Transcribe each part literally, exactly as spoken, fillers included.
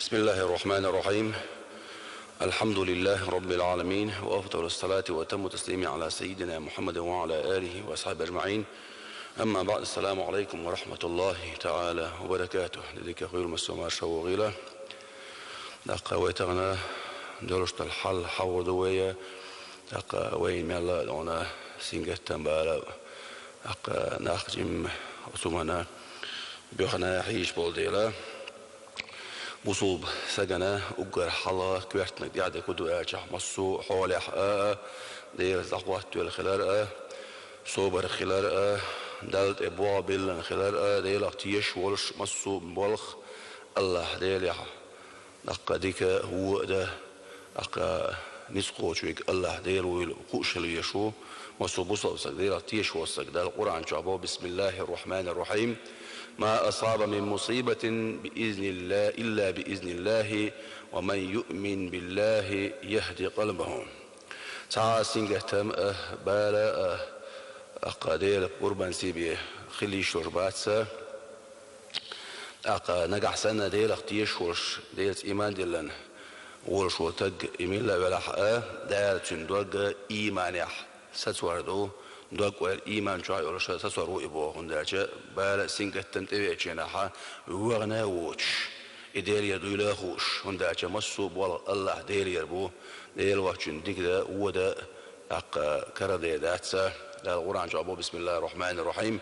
بسم الله الرحمن الرحيم. الحمد لله رب العالمين، وأفضل الصلاة وأتم التسليم على سيدنا محمد وعلى آله وأصحابه أجمعين. أما بعد، السلام عليكم ورحمة الله تعالى وبركاته. Дика хуьлда, массо а марша вогӀийла. ТӀаккха вай тахана долуш долу хьал хьахор ду вай, тӀаккха вай мелла а дона сингаттам бала, тӀаккха нах жимма оцу хӀуманна буьхна хьийзаш болу дела. Бусулба сагана уггар хьалха коьртаниг тӀехь дерг хӀун ду аьлчахь, массо а хьолехь а, а, Делаца дӀахӀоттавелла хилар а, собар хилар а, Далла тӀе болх биллина хилар а, Делах тешаш волуш массо а болх АллахӀ Делехь, тӀаккха дика а, вон а дан, тӀаккха ницкъ кхочуш верг АллахӀ Дела вуйла хууш хила везаш ву. Массо а бусалба саг, Делах тешаш волу саг, Дала Къуръан чохь боху: بسم الله الرحمن الرحيم. ما أصاب من مصيبة بإذن الله، إلا بإذن الله، ومن يؤمن بالله يهد قلبه. Цхьа а сингаттам а, бала а, тӀаккха Делан къурбан сий бен хила йиш йолуш бац. ТӀаккха нагахь санна Делах тешаш волуш, Делаца ийман диллина волуш волу стаг, и милла а велахь а, Дала цуьнан дог ийманехь сацор ду, дог-ойла ийман чохь а йолуш сацор ву и боху, хӀунда аьлча бала а, сингаттам а тӀевеачу хенахь вахана а воцуш, и Делера дуйла а хууш, хӀунда аьлча массо а болх АллахӀ Делера бу, Дела воцчунна дика дан, вон дан, тӀаккха карадер дац. Дала Къуръан чохь боху: بسم الله الرحمن الرحيم.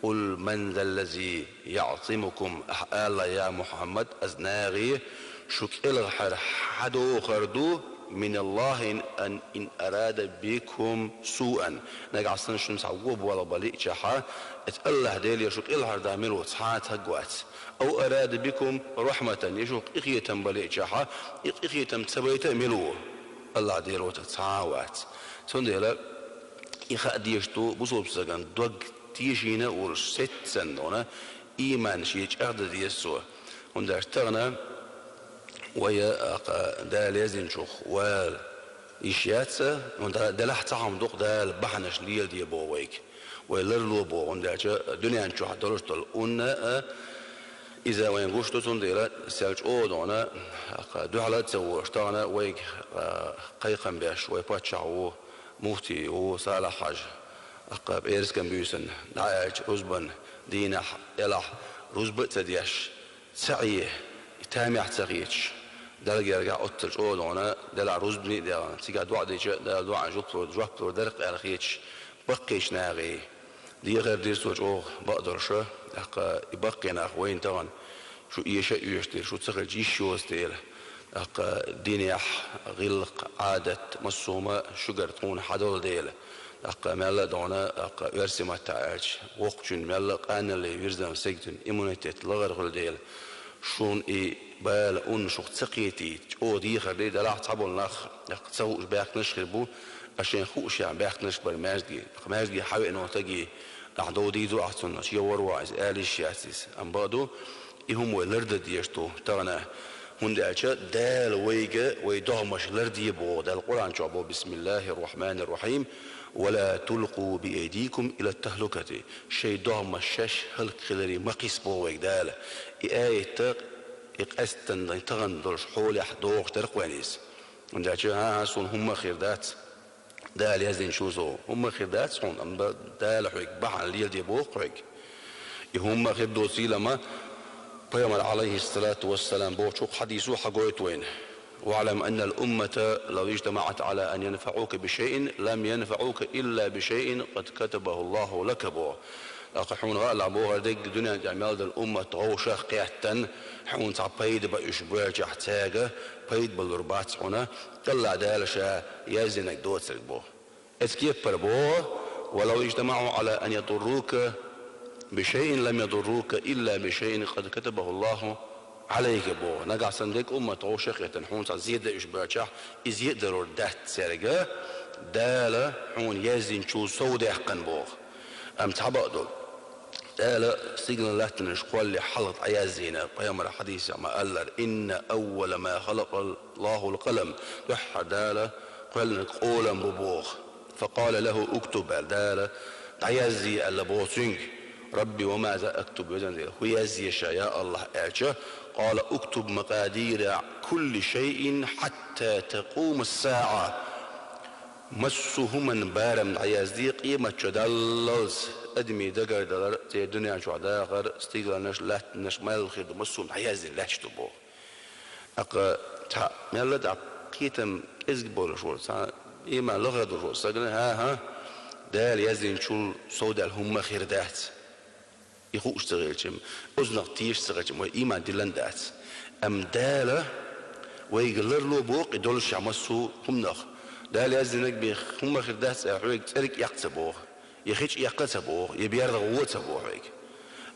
قل من ذا الذي يعصمكم, ахьа ала, я Мухьаммад, аса нахе, шу кӀелхьара хьан дохур ду, من الله إن, إن أراد بكم سوءا. Нагахь санна шуна цхьа вон болх бан лиъчахьа, аса АллахӀ Делера шу кӀелхьардахь мила ву, цхьа а стаг вац. أو أراد بكم رحمة, я шух къинхетам бан лиъчахьа, и къинхетам ца байта а мила ву? АллахӀ Дела воцург цхьа а вац. Цундела и хаа дезаш ду бусалба сагана дог тешийна а волуш, сеццан дона, ийман шен чӀагӀдан деза цо. ХӀунда аьлча тахана вай, тӀаккха Дала яздинчух вала йиш яц, хӀунда делахь цхьа хӀума дукха Дала бахьанаш леладе боху вайга. Вай ларло боху, хӀунда аьлча дуьнен чохь долуш долу унна а, иза вайна гуш ду, цундела сел чӀогӀа дона, тӀаккха дуьхьал а ца волуш, тахана вайга, тӀаккха кхайкхам беш вай паччахь ву, муфти ву, Салахь-Хьаьжа, тӀаккха пӀераскан буьйсанна дӀа а аьлча, рузбан дийнахь, элахь, рузба а ца деш, ца Ӏе, и тамехь ца хеташ, Далла гергахь оццул чӀогӀа дона, делахь рузбане а даьлла, цигахь доӀа дича а, Дала доӀан жоп лур, жоп лур дара-кх аьлла хеташ, баккхийчу нахе дехар дира цо чӀогӀа бакъдолуш, тӀаккха и баккхий нах вайна тахана, шу эша а оьшуш дела, шу ца хилча йиш йоцу дела, тӀаккха динехь, гӀиллакх, Ӏадат, массо а хӀума шуьгара тхуна хьадолу дела, тӀаккха мелла а дона, тӀаккха оьрсийн маттахь аьлча, воккхачун мелла а къаналле вирзина сагатун иммунитет лахара хуьлу дела, шуна и бала, унна шух ца кхетийта, чӀогӀа дехар дира, делахь цхьаболу нах, тӀаккха ца хууш баьхкинарш а хир бу, ткъа шайн хууш яхьа баьхкинарш а бара маьждиге, тӀаккха маьждиге хьавеана волу стаге, ахь дов дийр ду ахь цунна, шен вара ван иза, ала йиш яц иза. Амма бакъду, и хӀума вай лардан дезаш ду тахана, хӀунда аьлча Дала вайга вай догӀмаш ларде боху, Дала Къуръан чохь боху: بسم الله الرحمن الرحيم. ولا تلقوا بأيديكم إلى التهلكة. Шайн догӀмаш шаьш хӀаллакьхиларе ма кхисса боху вайга Дала. И аят, и къаьсттина тахана долуш хьолехь догӀуш дара-кх вайна иза. ХӀунда аьлча, хӀан-хӀа, суна хӀумма а хир дац, Дала яздинчул сов хӀумма а хир дац хьуна, амма Дала хьоьга бахьана леладе боху хьоьга. И хӀумма а хир доцийла ма, Пайхамар, Ӏалайхиссалату вассалам, бохучух хьадисо хьагойту вайна: واعلم أن الأمة لو اجتمعت على أن ينفعوك بشيء لم ينفعوك إلا بشيء قد كتبه الله لك, боху. ТӀаккха хьуна хаалахь боху, хӀара дерриг дуьнен тӀехь мел долу уммат вовшах а кхеттан, хьуна цхьа пайда бан уьш боьлчахь, цаьрга пайда балур бац хьуна, АллахӀ Дала Ша яздинарг доцург, боху. Эцу кеппара боху: ولو اجتمعوا على أن يضروك بشيء لم يضروك إلا بشيء قد كتبه الله عليك, боху. Нагахь санна дерриг уммат вовшах а кхеттан, хьуна цхьа зе дан уьш боьлчахь, и зе а дарур дац цаьрга, Дала хьуна яздинчул сов даьккхина, боху. Амма цхьа бакъ ду, Дала стигалан латтанаш кхоллале хьалха дӀаязйина, Пайхамара хьадисехь ма-аллара: إن أول ما خلق الله القلم. Дуьххьара Дала кхоьллинарг къолам бу, боху. فقال له اكتب, аьлла, Дала, дӀаязъе, аьлла, боху цуьнга. رب وماذا أكتب, везан Дела, хӀун язъе ша, я АллахӀ, аьлча, قال: اكتب مقادير كل شيء حتى تقوم الساعة. Массо а хӀуманан барам дӀаязде, къематчо даллалц, адамий дагардалар, церан дуьнен чохь дахар, стигланаш, лаьттанаш, мел хир ду, массо а хӀума дӀаяздина лаьтташ ду боху. ТӀаккха цхьа мелла а тӀаккха кхетам кӀезиг болуш волу, цхьа иман лахара долуш волу стагана: «ХӀан-хӀа, Дала яздинчул совдаьлла хӀумма а хир дац». И хууш ца хилча-м, оцунах тешаш ца хилча-м, вай иман диллина дац. Амма Дала вайга ларло боху и доллушехь массо а хӀуманах. Дала яздинарг бен хӀумма хир дац аьлла, хьоьга цӀерга эккха ца боху, я хи чу эккха ца боху, я бердах гӀо ца боху хьоьга.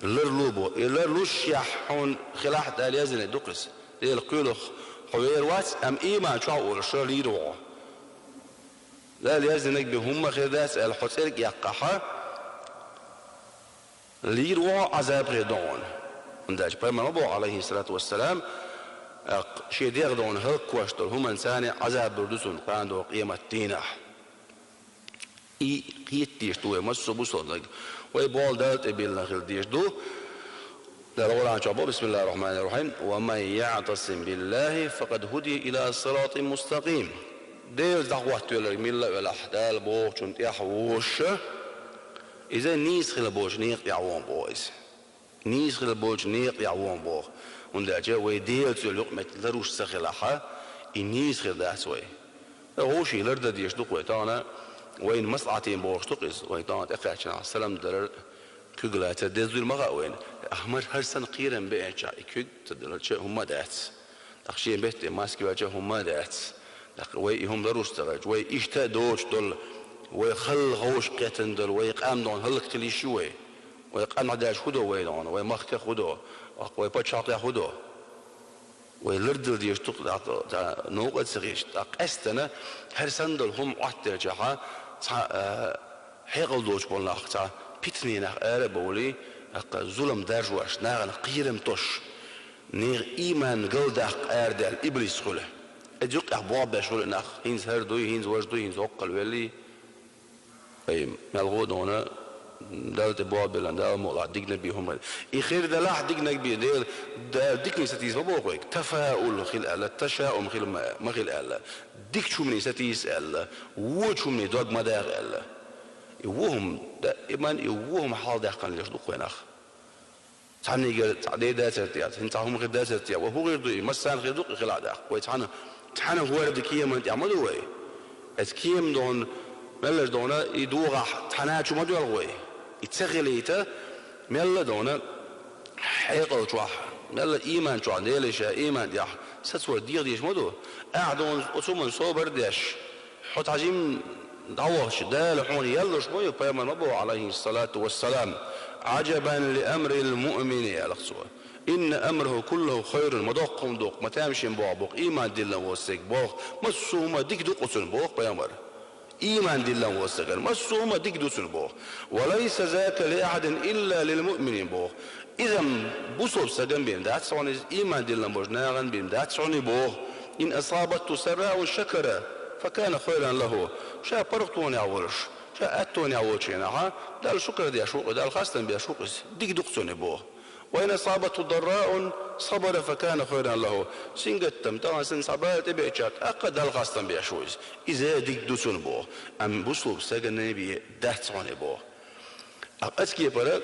Ларло боху. И ларлушехь хьуна хилахь, Дала яздинарг ду-кх иза. Делан кхоьлах хьо вер вац, амма иман чохь а волуш лийр ву хьо. Дала яздинарг бен хӀумма хир дац аьлла, хьо цӀерга эккхахь, лийр ву хьо, Ӏазап хир ду хьуна. ХӀунда аьлча пайхамар ма боху, алейхиссалату вассалам, тӀаккха шен дегӀ догӀна хӀаллаквеш долу хӀуманца Ӏазап лур ду цунна кхана догӀу къематан дийнахь. И кхета дезаш ду вай массо а бусалба наг. Вай болу Далла тӀе биллина хила дезаш ду. Дала Къуръан чохь боху: بسم الله الرحمن الرحيم: ومن يعتصم بالله فقد هدي إلى صراط مستقيم. Делаца дӀахӀоттавелларг милла а велахь, Дала бохучунна тӀехь а вуьйш, иза нийса хила болчу некъа тӀехь ву боху иза. Нийса хила болчу некъа тӀехь ву боху. ХӀунда аьлча вай Делаца йолу юкъаметтиг ларъеш ца хилахь, и нийса хир дац вай. ГӀуо шен лардан дезаш ду-кх вай тахана, вайна маслахьатийна бохуш ду-кх иза, вай тахана тӀекхаьчча нах салам дарар, куьг лацар деза дуьйла ма хаьа вайна. Ахьа хӀара санна кхерам беъча, и куьг ца даларча хӀумма а дац. ТӀаккха шен бетте маска йоьлча хӀумма а дац. ТӀаккха вай и хӀума ларъеш ца хилча, вай иштта а доцуш долу, вай халла ховш кхеттина долу, вай къам догӀна хӀаллакьхила йиш ю вай. Вай къам дӀадаьлча хӀун до вай догӀна, вай махках хӀун до, вай пачхьалкхех хӀун до? Вай лардала дезаш ду-кх, тӀаккха, тӀаккха новкъа а ца хилча, тӀаккха къаьстина хӀара санна долу хӀума Ӏоттаделчахьа, цхьа, а, хьекъал доцуш болу нах, цхьа питанийн нах ара а бовлий, тӀаккха зулам даржош, нахана кхерам тосуш, нехан иман галдаккха арадаьлла иблис хуьлу. Иза юккъехь болх беш хуьлу нах, хӀинца хӀара дуй, хӀинца важа дуй, хӀинца хӀоккхул веллий. Ай, мел гӀо а догӀна, Далла тӀе болх биллина, Дала мукъалахь диканиг бен хӀума хир. И хир делахь диканиг бен, Дела, Дала диканиг сатийса ма боху вайга. Тафаул хила аьлла, ташаум хила ма, ма хила аьлла. Дикачу хӀуманийн сатийса аьлла, вочу хӀуманийн дог ма даха аьлла. И ву хӀума, даиман и ву хӀума хьалдаьккхина леш ду-кх вай нах. Цхьаннигара цхьа дер дацара те, цхьа хӀума хир дацара те, вай хӀун хир ду и, массарна хир ду-кх и хилахь даккха. Вай цхьана, цхьана хӀордан кеман тӀехь ма ду вай. Эцу кема догӀна, меллаша догӀна, и догӀахь цхьана а чу ма доьлху вай. И ца хилийта, мелла а догӀна, хьекъал чохь, мелла а иман чохь, Деле ша иман тӀехь сацор дегӀ деш ма ду. Ахьа догӀна оцу хӀуманна собар а деш, хьо цхьа жимма дӀавахча, Дала хьуна ял луш ма ю, пайхамар ма боху, алейхиссалату вассалам: «Аджабан ли амрил муъмини», — аьлла цо. «Инна амраху куллаху хайрун», ма доккха хӀума ду-кх, ма тамашийна болх бу-кх, иман диллина волу стеган болх, массо а хӀума дика ду-кх оцунна боху пайхамар. Иман диллина волу стеган массо а хӀума дика ду цунна боху. «Ва лайса зака ли ахьадин илла лил муъминин», — боху. Иза-м бусалба стагана бен дац хьуна иза, иман диллина болчу нахана бен дац хьуна и боху. «Ин асабатху сарраъу шакара, фа кана хайран лаху». Ша паргӀатонехь волуш, ша аттонехь волчу хенахьа, Далла шукар деш ву-кх, Далла хастам беш ву-кх иза, дика ду-кх цунна и боху. «Ва ин асабатху дарраъу сабара, фа кана хайран лаху». Сингаттам, тахана санна цхьа бала тӀебеъча, тӀаккха Далла хастам беш ву иза. Иза дика ду цунна боху. Амма бусалба стагана бен дац хьуна и боху. Ткъа оцу кепара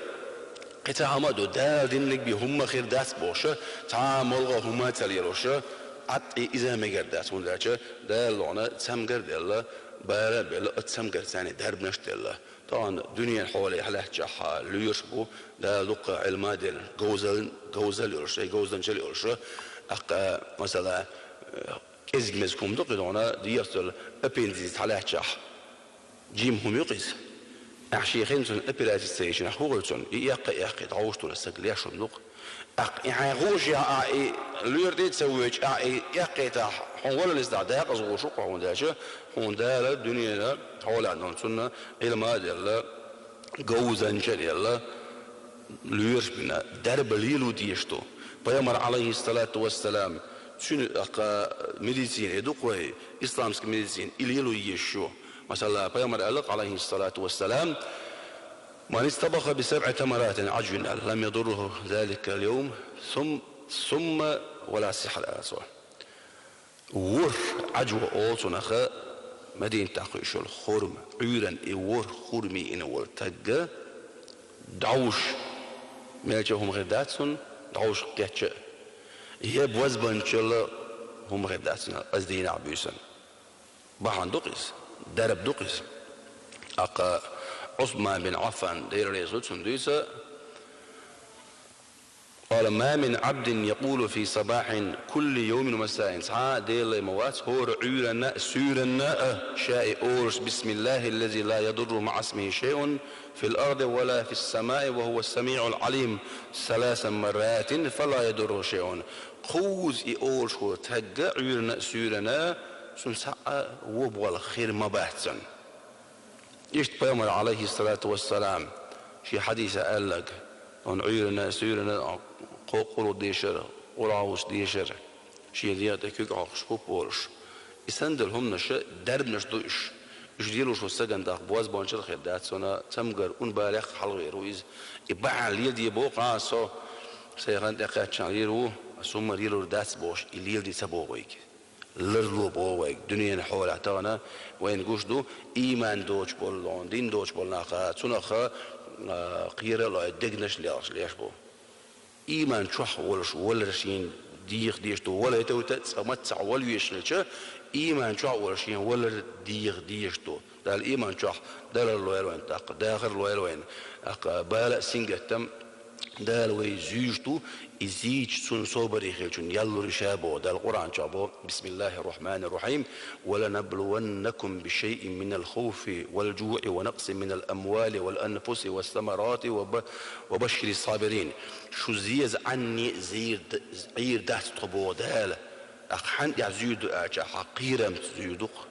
кхин цхьа хӀума а ду, Дала динниг бен хӀумма хир дац бохуша, цхьа а молха хӀума а ца лелоша, Ӏад Ӏе иза а мегар дац, хӀунда аьлча Дала лохьна цамгар а делла, бара а белла, оцу цамгарца дарбанаш а делла. Тахана дуьненан хьоле хьалаьттачохь лоьраш бу, Дала дуккха Ӏилма а делла, говзал-, говзал а йолуш, шайн говзанчал а йолуша, тӀаккха, масала, э, кӀезиг-мезиг хӀума ду-кх и догӀна, дехьа долу аппендицит хьалаьттачохь. Жима хӀума ю-кх иза. Ахьа шен хенахь цунна операци ца йича, ахьа хӀун хуьлу цунна? И эккха а эккхий, дӀовш долу стаг леш хӀума ду-кх. ТӀаккха и хьайн хууш яхь ахь и лоьра тӀе а ца воьдуш, ахь и эккхийтахь, хьуна валлалц дӀа декъаза гӀур шу-кх хьуна, хӀунда аьлча хьуна Дала дуьненан хьолехь долу цунна Ӏилма а делла, говзанча а делла, лоьраш бина, дарба лело дезаш ду. Пайхамар, алейхиссалату вассалам, цуьнан, тӀаккха, медицина, и ду-кх вай, исламский медицина, и лело езаш ю. Масала, пайхамар аьлла-кх, алейхиссалату вассалам: «Ман истабаха би сабъи тамаратин аджвин, лам ядурруху заликал явм, сум-, Сумма ва ла сихьр, аьлла цо. ВорхӀ Ӏаьжо олу цунах, Мадинатехь кхуьуш йолу хурма, Ӏуьйранна и ворхӀ хурма йина волу стаг дӀовш мелча а хӀума хир дац цунна, дӀовш кхетча а, я бозбуунчалла хӀума хир дац цунна, аса дийнахь буьйсанна. Бахьана ду-кх иза, дарба ду-кх иза. ТӀаккха Ӏусман бин Ӏаффан, Дела реза хуьлда цунна, дуьйцу: «Къала: ма мин Ӏабдин якъулу фи сабахьин кулли йовмин ва масаин». Цхьа а Делан лай ма вац, хӀора Ӏуьйранна а, суьйранна а ша и олуш: «Бисмиллахиллази ла ядурру маӀа исмихи шайъун фил арди ва ла фис самаи ва хӀува самиӀул Ӏалим, саласа марратин, фа ла ядурру шайъун». Кхузза и олуш волу стаг Ӏуьйранна а, суьйранна а, цунна цхьа а вон болх хир ма бац цунна. Иштта пайхамар, Ӏалайхиссалату вассалам, шен хьадисехь аьлларг, хьуна Ӏуьйранна а, суьйранна а кхо къулгӀу дешар, къулгӀу Ӏавза дешар, шен дегӀа тӀе куьг Ӏохкуш пуп а волуш. И санна долу хӀуманаш дарбанаш ду уьш. Уьш лелош волу стагана тӀаккха бозбуунчалла хир дац цунна, цамгар унбалехь а хьалхавер ву иза. И бахьана леладе боху-кх со, сайн хан тӀекхаьчча лийр ву, аса хӀумма лелор дац бохуш, и леладе ца боху вайга. Ларло боху вайга, дуьненан хьолехь тахана вайна гуш ду, ийман доцуш болу, дин доцуш болу нах, цунах, а, кхера а лой, дегнаш а лелхаш леш бу. Ийман чохь а волуш валар шена деха дезаш ду, валайтуьйту а, цкъа маццахь вала везаш хилча, ийман чохь а волуш шена валар деха дезаш ду. Далла ийман чохь далар лойла вайна тӀаккха, дахар лойла вайна тӀаккха, бала а, сингаттам а Дала вай зуьйш ду, и зийча цунна собаре хилчунна ял лур ю ша боху. Дала Къуръан чохь боху: «Бисмиллахир рахманир рахим. Ва ланаблуваннакум би шайъин минал хавфи вал жуӀи ва накъсин минал амвали вал анфуси вас самарати ва ба-, ва башширис сабирин». Шу зеза Ӏанне а зийр д-, Ӏийр дац тхо боху Дала. ТӀаккха хьанна тӀехь зуьйр ду аьлча, хьан кхерамца зуьйр ду-кх.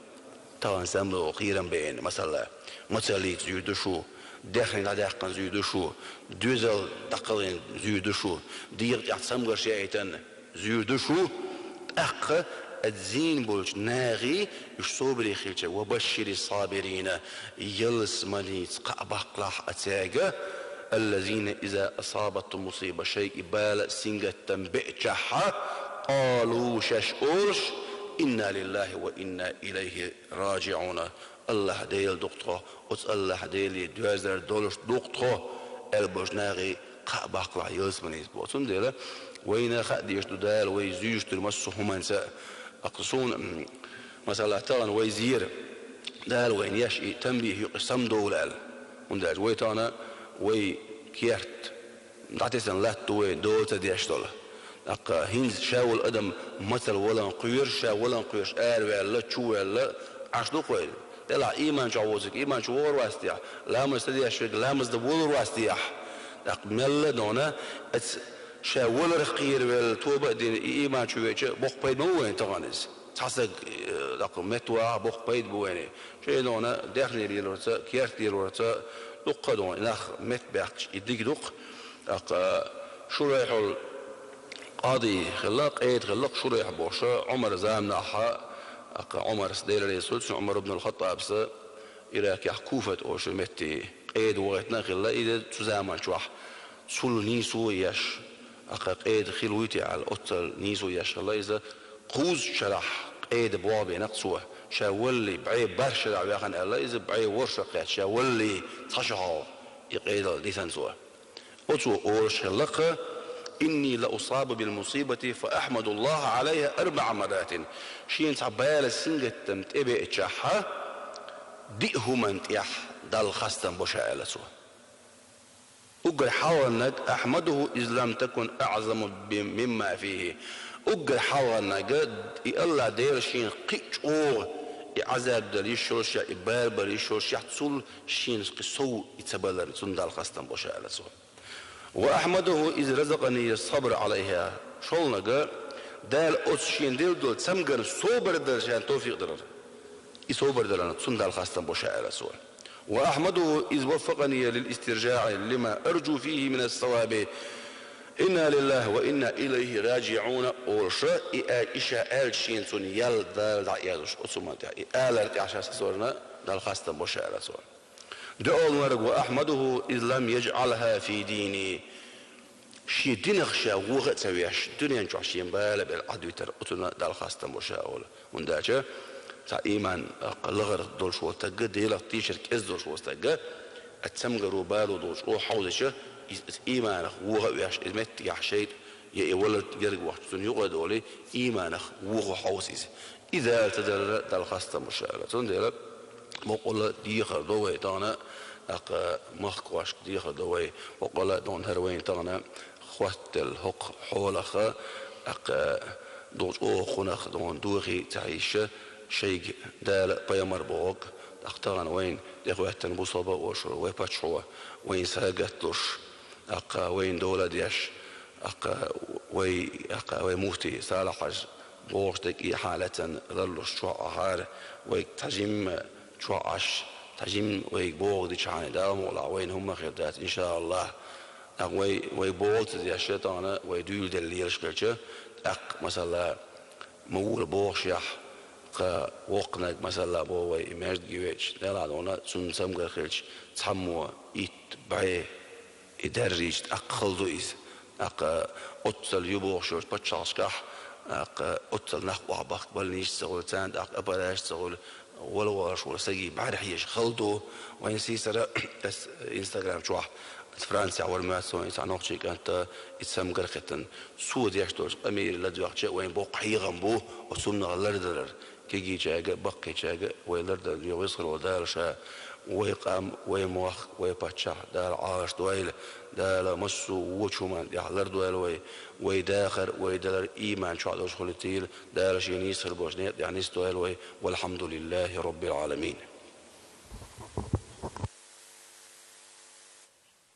Тахана самло кхерам беана, масала, мацаллица зуьйр ду шу, даьхни дӀадаьккхина зуьйр ду шу, доьзал дӀакхалхина зуьйр ду шу, дегӀа тӀехь цамгарш яийтина зуьйр ду шу, тӀаккха а зийна болчу нахе уьш собаре хилча, ва башширис сабирина, ялсаманица кхаъ баккхалахь а цаьрга, аллазина иза асабатхум мусиба, шайга и бала а, сингаттам беачахьа, къалу, шаьш олуш: «Инна лиллахи ва инна илайхи ражиӀуна». Аллахь Дела ду-кх тхо, оцу Аллахь Деле доьзар долуш ду-кх тхо, аьлла болчу нахе кхаъ баккхалахь ялсаманица боху. Цундела вайна хаа дезаш ду Дала вай зуьйш дерг массо а хӀуманца а. Аккха суна, м, масала, тахана вай зера, Дала вайна еш и танбихь ю-кх, и самадовла аьлла. ХӀунда аьлча вай тахана вай керт дӀатесна латта ду вай, дола ца деш долу. ТӀаккха хӀинца ша волу адам мацалла валан кхоьруш, ша валан кхоьруш араваьлла, чу ваьлла, Ӏаш ду-кх вай. Делахь ийман чохь воцург ийман чу вогӀур вац техьа, ламаз ца деш верг ламаз дан волур вац техьа. ТӀаккха мелла а дона, оцу ша валарх кхеравелла, тоба а дина, и ийман чу веача, боккха пайда ма бу вайна тахана иза. Цхьа стаг, э, тӀаккха меттавахахь, боккха пайда бу вайна. Шайна дона даьхни лелорца, керт лелорца, дуккха а дона, и нах меттабаьккхича, и дика ду-кх. ТӀаккха Шурайхьул къади хилла, къеда хилла-кх Шурайхь бохуш, Ӏумар заманахь, тӀаккха Ӏумарс, Дела реза хуьлда цунна, Ӏумар ибн ал-ХаттӀабс Иракехь Куфат олучу метте къеда вахийтина а хилла, иза цу заман чохь цул нийсо а еш, тӀаккха къеда хила вуй те аьлла, оццул нийсо еш хилла иза. Кхузткъа шарахь къеда болх бина-кх цо, ша валале, бӀе барх шарахь ваьхна аьлла иза, бӀе ворхӀ шо кхетта, ша валале цхьа шо хьалха и къедал дитина цо. Оцо олуш хилла-кх: «Инни ла усабу бил мусибати фа ахмадуллаха Ӏалайха арбаӀа марратин». Шена цхьа бала, сингаттам тӀебеачахьа, диъ хӀуманна тӀехь Далла хастам бо ша, аьлла цо. Уггар хьалхарниг: «Ахмадуху из лам такун аӀзаму би-, мимма фихи». Уггар хьалхарниг, и Аллахь Дела шена кхин а чӀогӀа и Ӏазаб дала йиш йолушехь, и бала бала йиш йолушехь, цул шена кхин сов и ца баларна, цунна Далла хастам бо ша, аьлла цо. «Ва ахмадуху из разакъани сабр Ӏалайха». ШолгӀаниг, Дала оцу шена делла долу цамгарна собар дар шена товфикъ дарар. И собар дарна, цунна Далла хастам бо ша, аьлла цо. «Ва ахмадуху из ваффакъани лил истиржаӀи лима аржу фихи мина ссаваби. Инна лиллахи ва инна илайхи ражиӀуна», олуш, и а, и ша аьлча шена цунна ял Дала дӀаэзуш, оцу хӀуманна тӀехь, и алар тӀехь ша сацорна, Далла хастам бо ша, аьлла цо. ДоьалгӀаниг: «Ва ахмадуху из лам яжӀалха фи дини». Шен динах ша воха а ца веш, дуьнен чохь шен бала а бел Ӏадвитар, оцунна Далла хастам бу ша олу. ХӀунда аьлча цхьа ийман лахара долуш волу стаг, Делах тешар кӀеза долуш волу стаг, а цамгаро бало долчу чӀогӀа хьовзича, иза, иза ийманах воха а веш, иза меттигехь шайтӀа, я и вала герга вахча цунна юкъа а долий, ийманах воха хьовса иза. И Дала ца дарра Далла хастам бу ша аьлла. Цундела боккъала дехар до вай тахана, тӀаккха махкахошка дехар до вай. Боккъала а дона хӀара вайна тахана хӀоттаделла хӀокху хьолах, тӀаккха долчу оха хӀунах дона дохий ца хьийша, шайга Дала пайхамар бохург, тӀаккха тахана вайна тӀехӀоьттина бу со бохуш, вай паччахьо, вайна сагатдеш, тӀаккха вайна дола деш, тӀаккха вай, тӀаккха вай муфтий Салахь-Хьажа бохуш дерг и хьалацан ларлуш чохь Ӏахьара, вайга цхьа жимма чохь Ӏаш, цхьа жимма вайга бохург дичахьана, Дала мукъалахь вайна хӀумма хир дац, иншааллахь. ТӀаккха вай, вай бохург ца деш тахана, вай дуьйладелла лелаш хилча, тӀаккха, масала, ма вула бохушехь, кху воккханиг, масала, боху вай и маьждиге веача, Делахь дона цунна цамгар хилча, цхьаммо итт, бӀе и даржийча, тӀаккха хала ду иза. ТӀаккха оццал ю бохуш йолчу пачхьалкхашкахь, тӀаккха оццал нах охьабахка больницаш ца хуьлу, царна тӀаккха аппараш ца хуьлу, вала волуш волу саги бӀаьрхьеша хала ду. Вайн сийсара, ас Инстаграм чохь, ас Францехь вара моьтту суна, и цхьа нохчий кӀанта, и цамгар хетан. Цо деш долчу къамеле ладоьгӀча, вайн боккха хьехам бу оцу хӀуманах лардалар. Кегийчаьрга а, баккхийчаьрга а вай лардан веза хир волу Дала ша, вай къам, вай мохк, вай паччахь Дала Ӏалаш дойла, Дала массо а вочу хӀуманна тӀехь лардойла вай, вай дахар, вай далар ийман чохь долуш хуьлуьйтийла, Дала шен нийса хир болчу некъа тӀехь нисдойла вай, валхьамдулиллахи роббил Ӏаламин.